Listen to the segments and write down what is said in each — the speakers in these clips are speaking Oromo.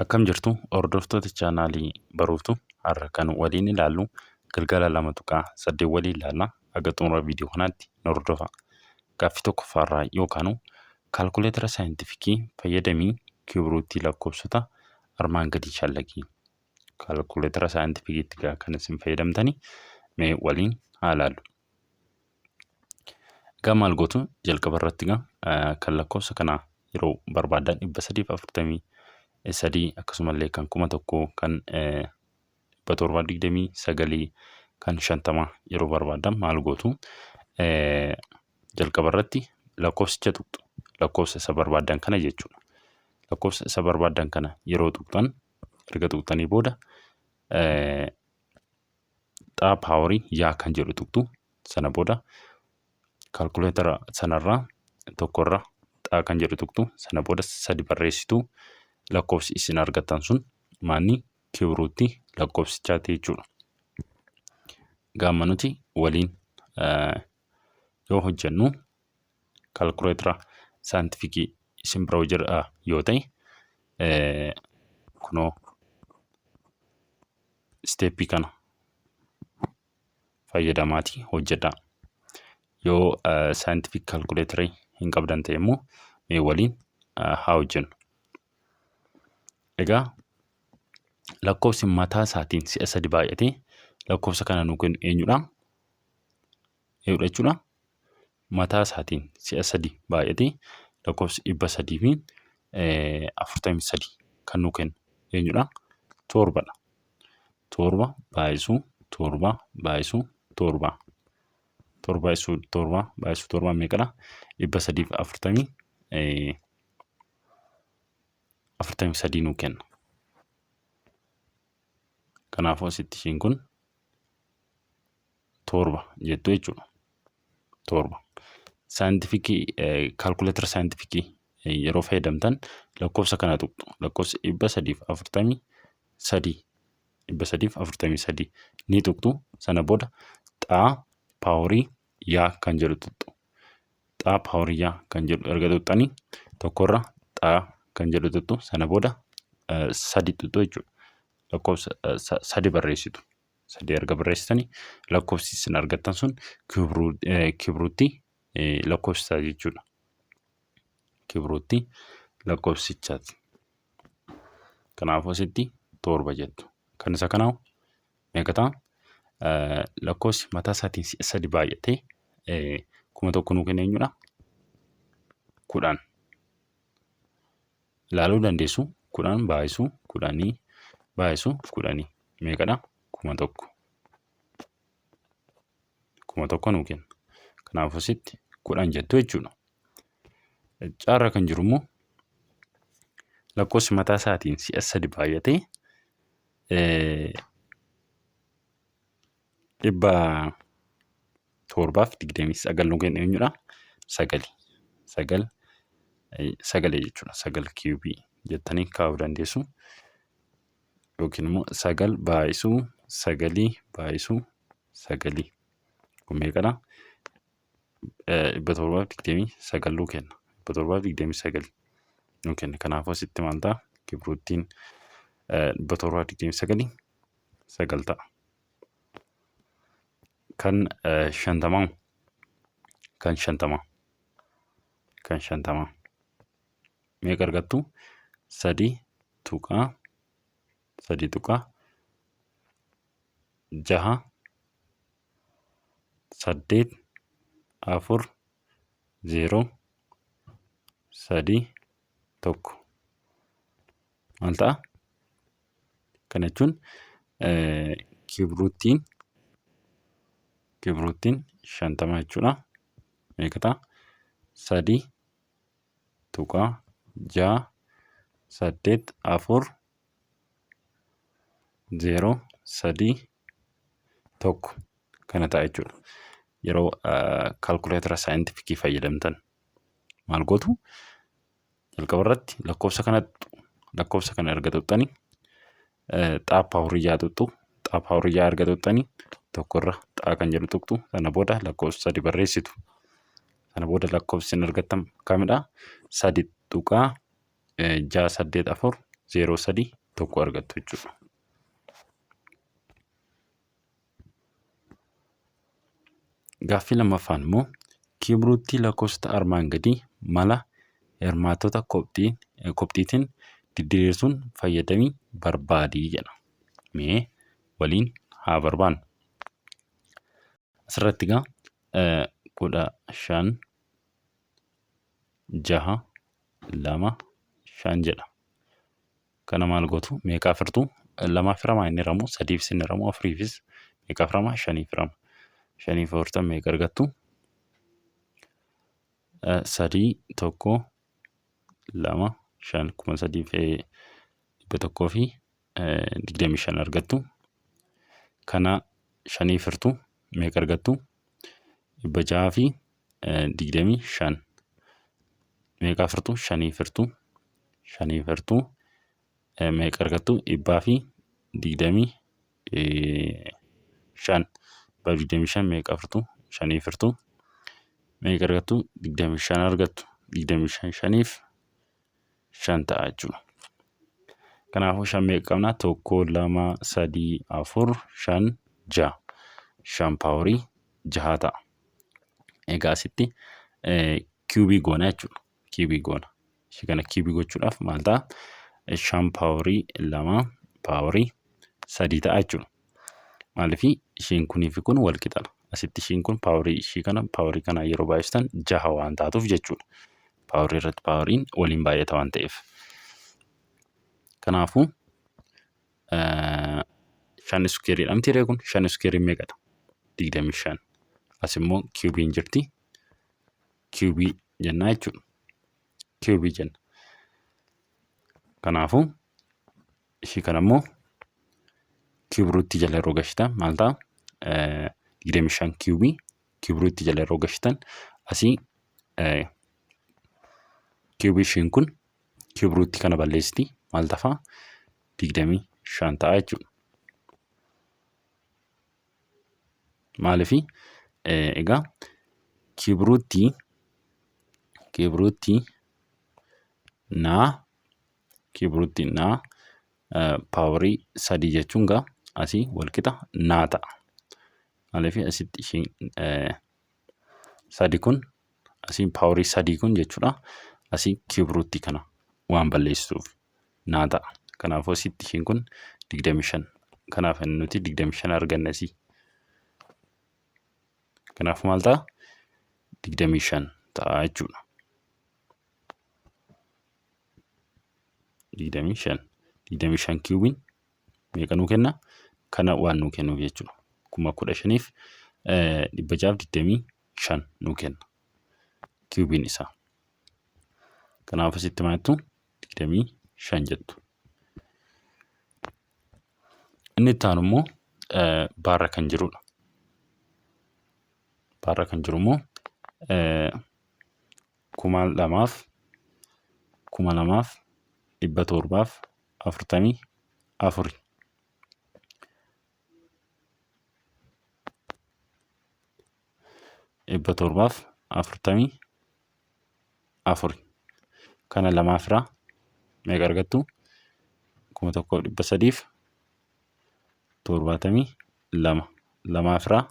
Akkam jirtu hordoftoota chaanaalii Baruuftuu? Har'a kan waliin ilaallu galgala 2.8 waliin ilaalla. Haga xumura viidiyoo kanaatti nu hordofaa. Gaaffii tokkoffaarraa yookaanu kaalkuleetara saayintifikii fayyadamii kiiwuruutii lakkoofsota armaan gadii shallagi. Kaalkuleetara saayintifikiitti kan isin fayyadamtanii mee waliin haa ilaallu. Egaa maal gootu? Jalqaba irratti egaa kan lakkoofsa kanaa yeroo barbaadan 343, akkasumallee kan 1000, kan 729, kan 50 yeroo barbaadan maal gootu? Jalqaba irratti lakkoofsicha tuqxu, lakkoofsa isa barbaadan kana jechuudha. Lakkoofsa isa barbaadan kana yeroo tuqxan, erga tuqxanii booda xaa paaworii yaa kan jedhu tuqxu. Sana booda kaalkuleetara sanarraa tokkorra xaa kan jedhu tuqxu. Sana booda sadi barreessitu. Lakkoofsi isin argattan sun maanni? Kibruutti lakkoofsichaati jechuudha. Gaamma nuti waliin yoo hojjennu, kaalkuleetara saayintifikii isin bira jira yoo ta'e, kunoo isteeppii kana fayyadamaatii hojjedhaa. Yoo scientific kaalkuleetarii hin qabdan ta'e immoo mee waliin haa hojjennu. Egaa lakkoofsi mataa isaatiin si'a sadi baay'atee lakkoofsa kana nuu kennu eenyudha? Eenyudha jechuudha? Mataa isaatiin si'a sadi baay'atee lakkoofsi 343 kan nuu kennu eenyudha? Torbadha. Torba baay'isuu torba baay'isuu torba. Torba baay'isuu torba baay'isuu torba meeqadha? Dhibba sadiif afurtamii sadii nuu kenna. Kanaafuu asitti ishiin kun torba jettu jechuudha. Torba. Saayintifikii, kaalkuleetara saayintifikii yeroo fayyadamtan lakkoofsa kana tuqxu. Lakkoofsa 343, 343 ni tuqxu. Sana booda xaa paaworii yaa kan jedhu tuqxu. Xaa paaworii yaa kan jedhu erga tuqxanii tokkorra xaa kan jedhu tuqxu. Sana booda sadi tuqxu jechuudha. Lakkoofsa sadi barreessitu. Sadi erga barreessitanii lakkoofsi isin argattan sun kibruutti lakkoofsisaa jechuudha. Kibruutti lakkoofsichaati. Kanaafuu asitti torba jettu. Kan isa kanaa meeqa ta'a? Lakkoofsi mataa isaatiin si'a sadi baay'atee 1000 nuu kenna eenyudha? 10. Ilaaluu dandeessu. 10 baay'isuu 10 baay'isuu 10 meeqadha? 1000. 1000 nuu kenna. Kanaafuu asitti 10 jettu jechuudha. Caarra kan jiru immoo lakkoofsi mataa isaatiin si'a sadi baay'atee 729 nuu kenna eenyudha? Sagali. Sagal sagalee jechuudha. Sagal kiibii jettanii kaa'uu dandeessu. Yookiin immoo sagal baay'isuu sagalii baay'isuu sagalii. Kun meeqadha? 729 nuu kenna. 729 nuu kenna. Kanaafuu asitti maal ta'a? Kibruuttiin 729 sagal ta'a. Kan 50, kan 50, kan 50 meeqa argattu? 3.3.6 8 4 0 3 1 maal ta'a? Kana jechuun kibruuttiin 50 jechuudha. Meeqa ta'a? 3.6 8 4 0 3 1 kana ta'a jechuudha. Yeroo kaalkuleetara saayintifikii fayyadamtan maal gootu? Jalqaba irratti lakkoofsa kana, lakkoofsa kana erga tuqxanii xaa paawuriyyaa tuqxu. Xaa paawuriyyaa erga tuqxanii tokkorra xaa kan jedhu tuqxu. Sana booda lakkoofsa sadi barreessitu. Sana booda lakkoofsi isin argattan kamidha? 3.6 8 4 0 3 tokko argattu jechuudha. Gaaffii lammaffaan immoo kiibruutti lakkoofsota armaan gadii mala hirmaattota kopxiitiin didiriirsuun fayyadamii barbaadii jedha. Mee waliin haa barbaannu. Asirratti egaa 15 6 2 5 jedha. Kana maal gootu? Meeqaaf hirtu? Lamaaf hiramaa hin hiramu, sadiifis hin hiramu, afuriifis meeqaaf hirama? Shaniif hirama. Shaniif afurtan meeqa argattu? Sadii, tokko, lama, shan, 3125 argattu. Kana shaniif hirtu meeqa argattu? 625. Meeqaaf hirtu? Shaniif hirtu. Shaniif hirtu. Meeqa argattu? 125. 125 meeqaaf hirtu? Shaniif hirtu. Meeqa argattu? 25 argattu. 25 shaniif shan ta'a jechuudha. Kanaafuu shan meeqa qabna? Tokko, lama, sadii, afur, shan, ja'a. Shan paaworii jaha ta'a. Egaa asitti kiubii goona jechuudha. Kiubii goona. Ishii kana kiubii gochuudhaaf maal ta'a? Shan paaworii lama paaworii sadii ta'a jechuudha. Maaliif ishiin kunii fi kun wal qixadha. Asitti ishiin kun paaworii ishii kana paaworii kana yeroo baay'istan jaha waan taatuuf jechuudha. Paaworii irratti paaworiin waliin baay'ata waan ta'eef. Kanaafuu shan iskuweeriidha miti ree kun shan iskuweeriin meeqadha? 25. As immoo kiubiin jirti. Kiubii jennaa jechuudha. Kiubii jenna. Kanaafuu ishii kana immoo kiubruutti jala yeroo gashitan maal ta'a? 25 kiubii kiubruutti jala yeroo gashitan asii kiubii ishiin kun kiubruutti kana balleessiti maal tafa? 25 ta'a jechuudha. Maaliif egaa kiubruutti naa kiibruutti naa paawarii sadii jechuun gaa asii walqixa naa ta'a. Maaliif asitti ishiin sadi kun asiin paawarii sadii kun jechuudha. Asii kiibruutti kana waan balleessituuf naa ta'a. Kanaafuu asitti ishiin kun 25. Kanaaf nuti 25 arganne asii. Kanaafuu maal ta'a? 25 ta'a jechuudha. 25. 25 kiubiin meeqa nuu kenna? Kana waan nuu kennuuf jechuudha. 15,625 nuu kenna. Kiubiin isaa. Kanaaf asitti maal jettu? 25 jettu. Inni itti aanu immoo baarra kan jirudha. Baarra kan jiru immoo 2744. 744. Kana lamaaf hiraa meeqa argattu? 1372. Lamaaf hiraa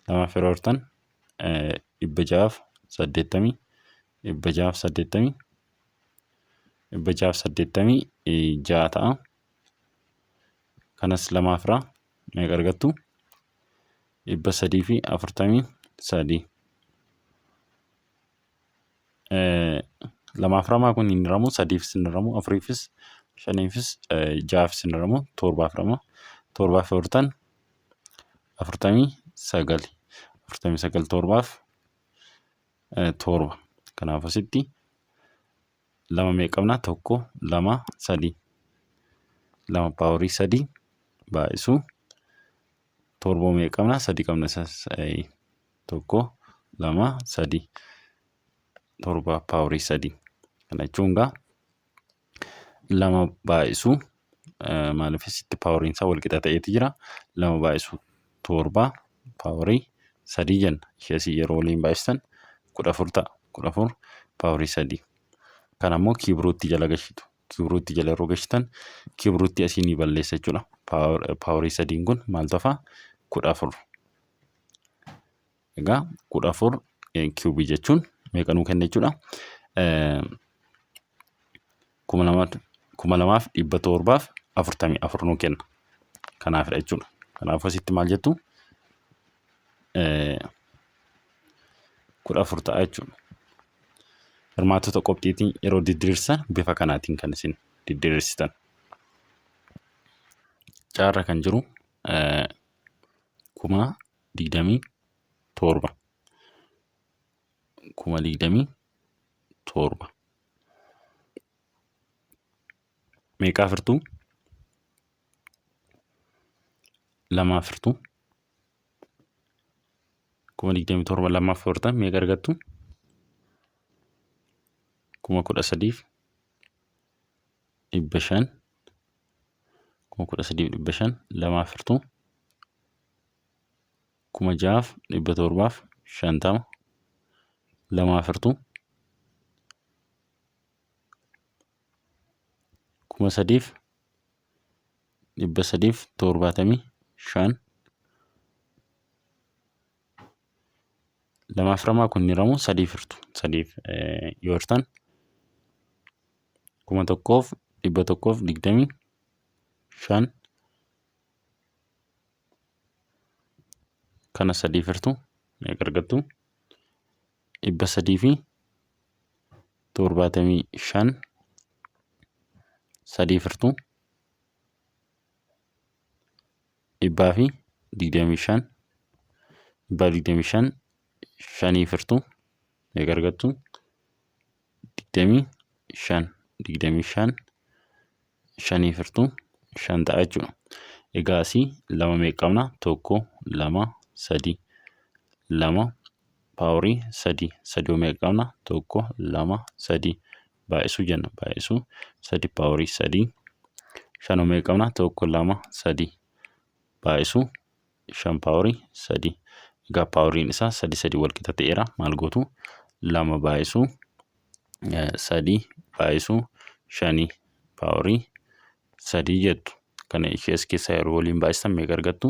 lamaaf yeroo hirtan 680 680 686 ta'a. Kanas lamaaf hiraa meeqa argattu? 343. Lamaaf hiramaa kun hin hiramu, sadiifis hin hiramu, afuriifis, shaniifis, ja'aafis hin hiramu, torbaaf hirama. Torbaaf yoo hirtan 49. 49 torbaaf torba. Kanaaf asitti lama meeqa qabna? Tokko, lama, sadii. Lama paaworii sadii baay'isuu torba meeqa qabna? Sadii qabna. Tokko, lama, sadii. Torba paaworii sadii. Kana jechuun egaa lama baay'isuu maaliif asitti paaworiin isaa wal qixa ta'eeti jira. Lama baay'isuu torba paaworii sadii jenna. Ishee asii yeroo waliin baay'istan 14 ta'a. 14 paaworii sadii. Kana immoo kiibruutti jala gashitu. Kiubruutti jala yeroo gashitan kiubruutti asii ni balleessa jechuudha. Paaworii sadiin kun maaltu hafa? 14. Egaa 14 kiubii jechuun meeqa nuu kenna jechuudha? 2744 nuu kenna. Kanaafidha jechuudha. Kanaafuu asitti maal jettu? 14 ta'a jechuudha. Hirmaattota qophiitiin yeroo didiriirsan bifa kanaatiin kan isin didiriirsitan. Caarra kan jiru 27,000. 27,000. Meeqaaf hirtuu? Lamaaf hirtuu. 27,000 lamaaf hirtan meeqa argattu? 13,500. 13,500 lamaaf hirtuu. 6,750 lamaaf hirtuu. 3,375 lamaaf hiramaa kun hiramu sadiif hirtu. Sadiif yoo hirtan 1,125 kana sadiif hirtu meeqa argattu? 375 sadiif hirtu 125 125 shaniif hirtu meeqa argattu? 25 25 shaniif hirtu 5 ta'a jechuudha. Egaa asii lama meeqa qabna? 1 2 3 2 paaworii 3 3 meeqa qabna? 1 2 3 baay'isuu jenna. Baay'isuu 3 paaworii 3 5 meeqa qabna? 1 2 3 baay'isuu 5 paaworii 3. Egaa paaworiin isaa 3 3 wal qixa ta'eera. Maal gootu? 2 baay'isuu 3 baay'isuu 5 paaworii 3 jettu. Kana ishee as keessaa yeroo waliin baay'istan meeqa argattu?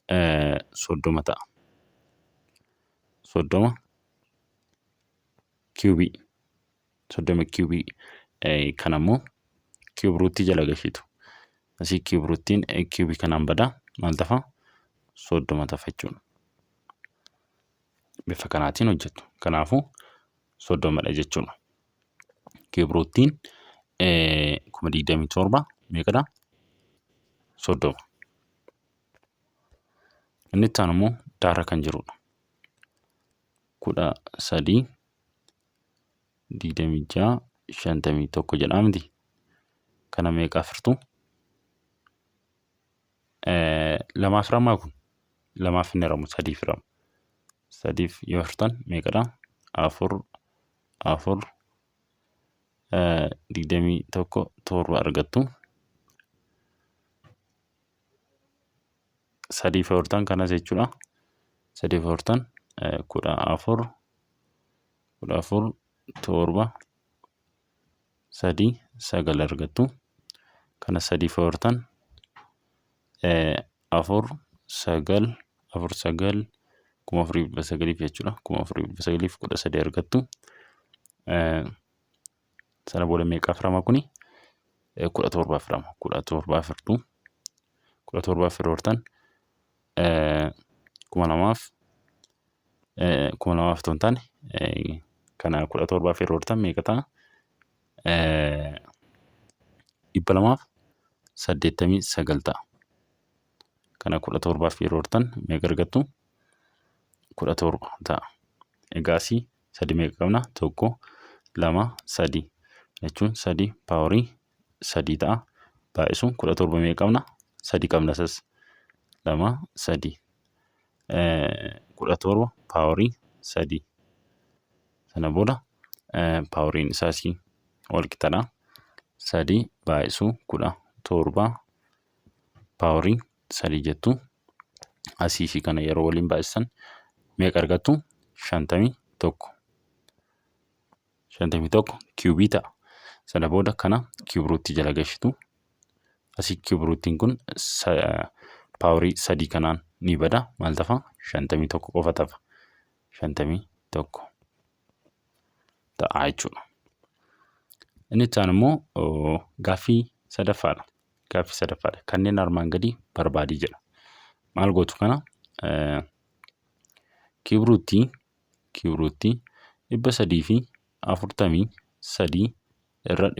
30 ta'a. 30 kiubii. 30 kiubii kana immoo kiub ruutii jala gashitu. Asii kiub ruutiin kiubii kanaan bada maal tafa? 30 tafa jechuudha. Bifa kanaatiin hojjettu. Kanaafuu 30dha jechuudha. Kiub ruutiin 27,000 meeqadha? 30. Inni itti aanu immoo daarra kan jirudha. 13 26 51 jedhaa miti. Kana meeqaaf hirtu? Lamaaf hiramaa kun? Lamaaf hin hiramu, sadiif hirama. Sadiif yoo hirtan meeqadha? 4 4 21 7 argattu. Sadiif yoo hirtan kanas jechuudha. Sadiif yoo hirtan 14 14 7 3 9 argattu. Kana sadiif yoo hirtan 4 9 4 9 4,900 jechuudha. 4,913 argattu. Sana booda meeqaaf hirama kuni? 17 hirama. 17 hirtu. 17 yeroo hirtan 2000 2000 otoo hin taane kana 17 yeroo hirtan meeqa ta'a? 289 ta'a. Kana 17 yeroo hirtan meeqa argattu? 17 ta'a. Egaa asii sadi meeqa qabna? 1 2 3 jechuun 3 paaworii 3 ta'a. Baay'isuun 17 meeqa qabna? 3 qabna isas. 2 3 17 paaworii 3. Sana booda paaworiin isaa asii wal qixadha. 3 baay'isuu 17 paaworii 3 jettu. Asii ishii kana yeroo waliin baay'isan meeqa argattu? 51. 51 kiubii ta'a. Sana booda kana kiibruutti jala gashitu. Asii kiibruuttiin kun paaworii sadii kanaan ni bada. Maal tafa? 51 qofa tafa. 51 ta'a jechuudha. Inni itti aanu immoo gaaffii sadaffaadha. Gaaffii sadaffaadha. Kanneen armaan gadii barbaadii jedha. Maal gootu kana? Kiibruuttii 343 irra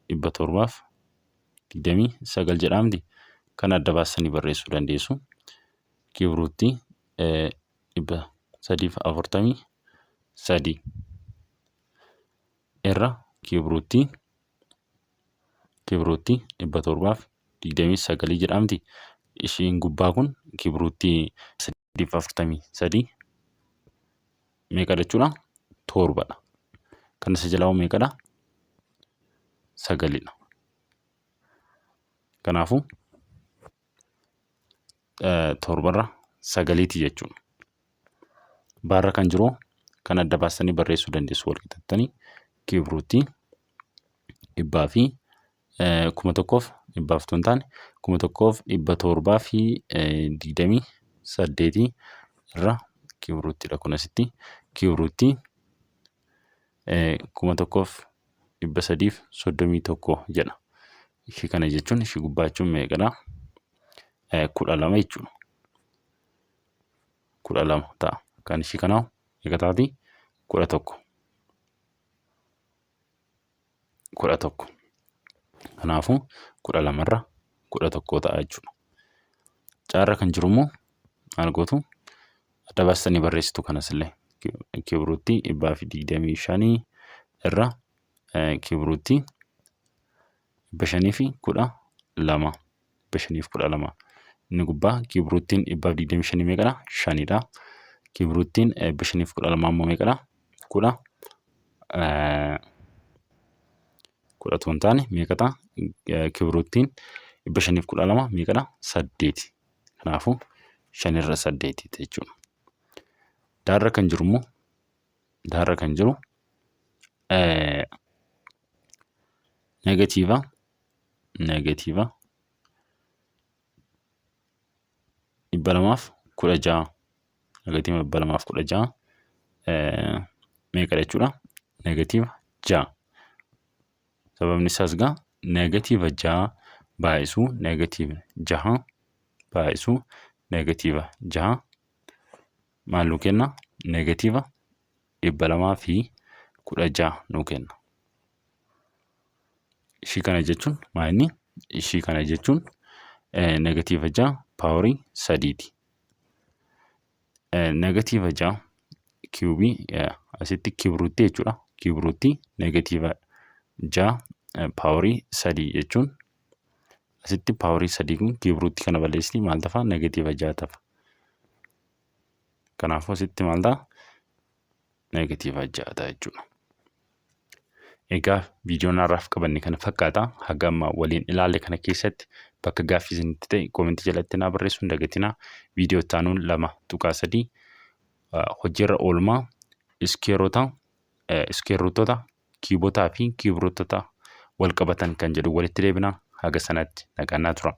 729 jedhaa miti. Kan adda baastanii barreessuu dandeessu. Kiibruuttii 343 irra kiibruuttii 729 jedhaa miti. Ishiin gubbaa kun kiibruuttii 343 meeqadha jechuudha? Torbadha. Kan isa jalaa meeqadha? Sagalidha. Kanaafuu torbarra sagaliiti jechuudha. Baarra kan jiru kan adda baastanii barreessuu dandeessu wal qixattanii kiibruutii dhibbaa fi kuma tokkoof dhibbaaf otoo hin taane 1728 irra kiibruutiidha kun asitti kiibruutii 1331 jedha. Ishii kana jechuun ishii gubbaa jechuun meeqadha? 12 jechuudha. 12 ta'a. Kan ishii kanaa meeqa taati? 11. 11. Kanaafuu 12 irra 11 ta'a jechuudha. Caarra kan jiru immoo maal gootu? Adda baastanii barreessitu kanas illee kiibruutti 125 irra kiibruutti 512 512. Inni gubbaa kiibruuttiin 125 meeqadha? Shanidha. Kiibruuttiin 512 immoo meeqadha? Kudha kudha otoo hin taane meeqa ta'a? Kiibruuttiin 512 meeqadha? Saddeeti. Kanaafuu shanirra saddeeti jechuudha. Daarra kan jiru immoo daarra kan jiru negatiiva 216 negatiiva 216 meeqadha jechuudha? Negatiiva 6. Sababni isaas egaa negatiiva 6 baay'isuu negatiiva 6 baay'isuu negatiiva 6 maal nuu kenna? Negatiiva 216 nuu kenna. Ishii kana jechuun maa inni? Ishii kana jechuun negatiiva 6 paaworii sadiiti. Negatiiva 6 kiubii asitti kiibruutti jechuudha. Kiibruutti negatiiva 6 paaworii sadii jechuun asitti paaworii sadii kun kiibruutti kana balleessiti maal tafa? Negatiiva 6 tafa. Kanaafuu asitti maal ta'a? Negatiiva 6 ta'a jechuudha. Egaa viidiyoon har'aaf qabanne kana fakkaata. Haga amma waliin ilaalle kana keessatti bakka gaaffii isinitti ta'e koomentii jalatti naa barreessuu hin dagatinaa. Viidiyoo itti aanuun 2.3 hojiirra oolmaa iskeerota iskeerotota kiibotaa fi kiibrootota wal qabatan kan jedhu walitti deebina. Haga sanatti nagaan naa tura.